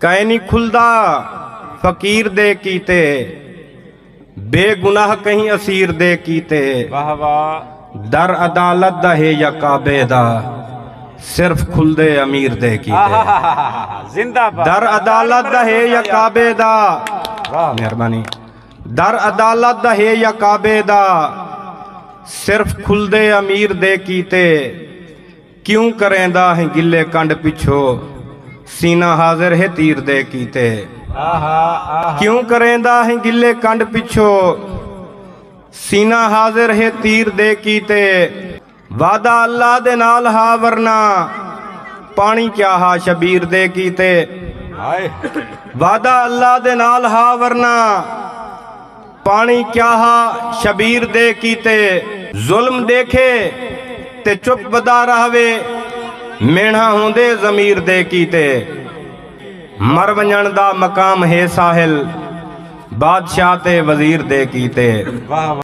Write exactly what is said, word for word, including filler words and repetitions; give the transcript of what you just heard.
کائنی کھلدا فقیر دے کیتے، بے گناہ کہیں اسیر دے کیتے۔ واہ واہ۔ در عدالت دا ہے یا کعبے دا، صرف کھلدے امیر دے کیتے۔ آہا، زندہ باد۔ در عدالت دا ہے یا کعبے دا، واہ۔ مہربانی۔ در عدالت دا ہے یا کعبے دا، صرف کھلدے امیر دے کیتے۔ کیوں کریندا ہیں گلے کنڈ پچھو، سینہ حاضر ہے تیر دے کیتے۔ آہا، آہا۔ کیوں کریندا ہیں گلے کنڈ پچھو، سینہ حاضر ہے تیر دے کیتے۔ وعدہ اللہ دے نال ہا ورنہ، پانی کیا ہا شبیر دے کیتے۔ ہائے۔ وعدہ اللہ دے نال ہا ورنہ، پانی کیا ہا شبیر دے کیتے۔ ظلم ڈیکھے تے چپ ودا رہوے، مینڑھا ہوندے ضمیر دے کیتے۔ مر ونجنڑ دا مقام ہے ساحل، بادشاہ تے وزیر دے کیتے۔ واہ واہ۔